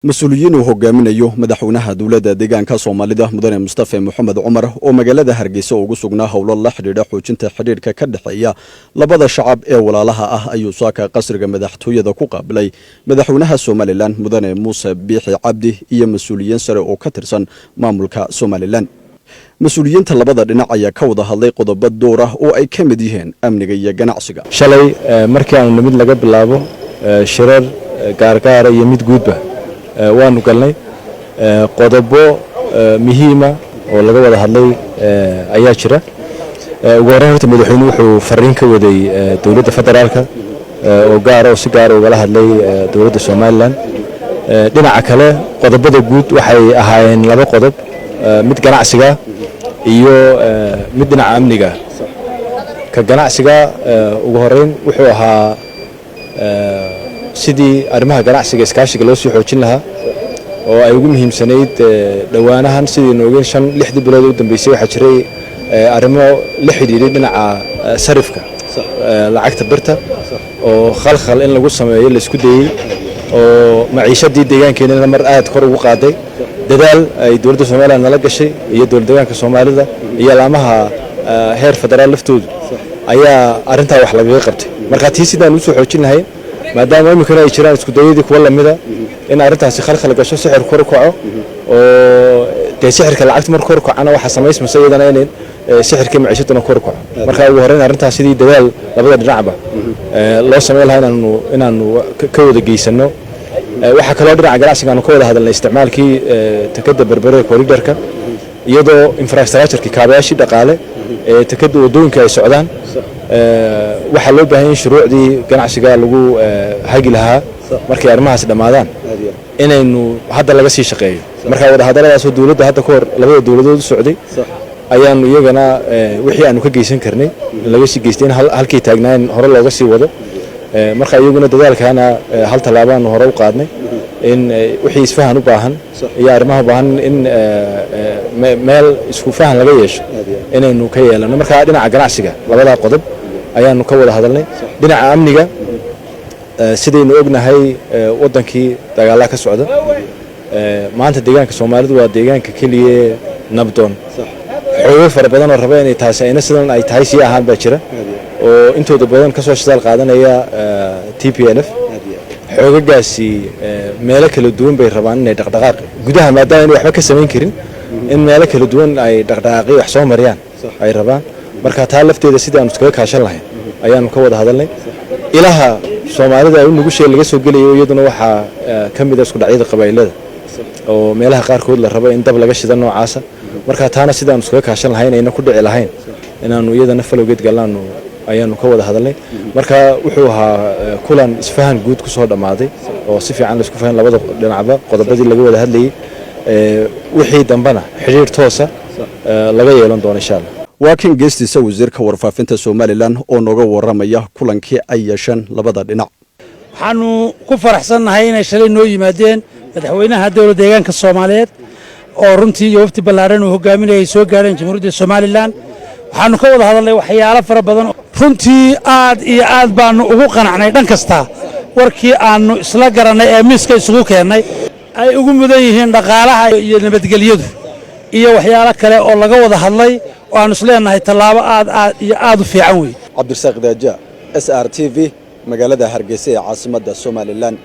Mas-uuliyiin uu hogaaminayo madaxweynaha Dowladda Deegaanka Soomaalida, Mudane Mustafe Moxamed Cumar, oo magaalada Hargeysa ugu sugnaa howlo la xidhiidha xoojinta xidhiidhka ka dhexeeya labada shacab ee walaalaha ah, ayuu saaka qasriga madaxtooyada ku qaabilay madaxweynaha Somaliland, Mudane Muuse Biixi Cabdi, iyo mas-uuliyiin sare oo ka tirsan maamulka Somaliland. Mas-uuliyiinta labada dhinac ayaa ka wada hadlay qodobo door ah oo ay ka mid yihiin amniga iyo ganacsiga. Shalay markii aanu nimid laga bilaabo, shirar gaargaara iyo mid guudba waanu galnay. Qodobo muhiima oo laga wada hadlay ayaa jira. Ugu horreyn horta madaxweynuhu wuxuu fariin ka waday dowladda federaalka oo gaara oo si gaara ugala hadlay dowladda Somaliland. Dhinaca kale, qodobada guud waxay ahaayeen laba qodob: mid ganacsiga iyo mid dhinaca amniga. Ka ganacsiga ugu horreyn wuxuu ahaa sidii arrimaha ganacsiga iskaashiga loo sii xoojin lahaa, oo ay ugu muhiimsanayd dhowaanahan sidii noogeen 5-6dii bilood u dambeysay waxaa jiray arrimo la xidhiidhay dhinaca sarifka lacagta birta oo khalkhal in lagu sameeyo laisku dayey, oo maciishadii deegaankeenana mar aad kor ugu qaaday. Dadaal ay dowladda Somaliland nala gashay iyo dowlad deegaanka Soomaalida iyo laamaha heer federaal laftoodu ayaa arrintaa wax lagaga qabtay. Marka tii sidaan usoo xoojin lahayn, maadaama iminkana ay jiraan iskudayadii kuwa lamida in arrintaasi khalkhal gasho, sixir kor u kaco, oo dee sixirka lacagta mar kor u kacana waxaa samaysmaysa iyadana inay sixirkii maciishaduna kor u kaco. Marka ugu horreyn arrintaas sidii dadaal labada dhinacba loo samayn lahaa inaanu ka wada geysano. Waxaa kaloo dhinaca ganacsiga aanu ka wada hadalnay isticmaalkii tekada Berbere corridorka, iyadoo infrastructureki, kaabayaashii dhaqaale ee tekada, waddooyinka ay socdaan. Waxaa loo baahan yahay shuruucdii ganacsiga lagu hagi lahaa markay arrimahaasi dhammaadaan inaynu hadda laga sii shaqeeyo. Marka wadahadalladaasoo dowladda hadda ka hor labada dowladood u socday ayaanu iyagana wixii aanu ka geysan karnay laga sii geystay, in halkii taagnaayeen hore looga sii wado. Marka iyaguna dadaalkaana hal tallaabaanu hore u qaadnay, in wixii isfahan u baahan iyo arrimaha u baahan in meel isku fahan laga yeesho inaynu ka yeelano. Marka dhinaca ganacsiga labadaa qodob ayaanu ka wada hadalnay. Dhinaca amniga, sidaynu ognahay, waddankii dagaalaa ka socda. Maanta deegaanka Soomaalidu waa deegaanka keliya nabdoon. Xoogo fara badan oo raba inay taasi ayna sidan ay tahay sii ahaan baa jira, oo intooda badan ka soo shidaal qaadanaya TPLF. Xoogagaasi meelo kala duwan bay rabaan inay dhaqdhaqaaq gudaha, maadaama inay waxba ka samayn karin, in meelo kala duwan ay dhaqdhaqaaqyo wax soo mariyaan ay rabaan. Marka taa lafteeda sidii aanu iskaga kaashan lahayn ayaanu ka wada hadalnay. Ilaha Soomaalida ay u nugushay laga soo gelayo iyaduna waxaa ka mid a isku dhacyada qabaa'ilada oo meelaha qaarkood la rabo in dab laga shida noocaasa. Marka taana sidaanu iskaga kaashan lahayn, ayna ku dhici lahayn, inaanu iyadana falowgeed gallaanu ayaanu ka wada hadalnay. Marka wuxuu ahaa kulan isfahan guud ku soo dhammaaday oo si fiican laisku fahan labada dhinacba qodobadii laga wada hadlayay. Wixii dambena xidhiir toosa laga yeelan doono, insha Allah. Waa kan geestiisa wasiirka warfaafinta Somaliland oo nooga warramaya kulankii ay yeesheen labada dhinac. Waxaanu ku faraxsannahay inay shalay noo yimaadeen madaxweynaha dowlad deegaanka Soomaaliyeed oo runtii iyo wafdi ballaadhan uu hogaaminayay ay soo gaadheen Jamhuuriyadda Somaliland. Waxaanu ka wada hadalnay waxyaalo fara badan. Runtii aad iyo aad baannu ugu qanacnay dhan kasta warkii aannu isla garannay ee miiska isugu keennay, ay ugu mudan yihiin dhaqaalaha iyo nabadgelyadu iyo waxyaalo kale oo laga wada hadlay oo aannu isleenahay tallaabo aad aad iyo aad u fiican wey. Cabdirasaaq Daaja, SRTV, magaalada Hargeysa ee caasimadda Somaliland.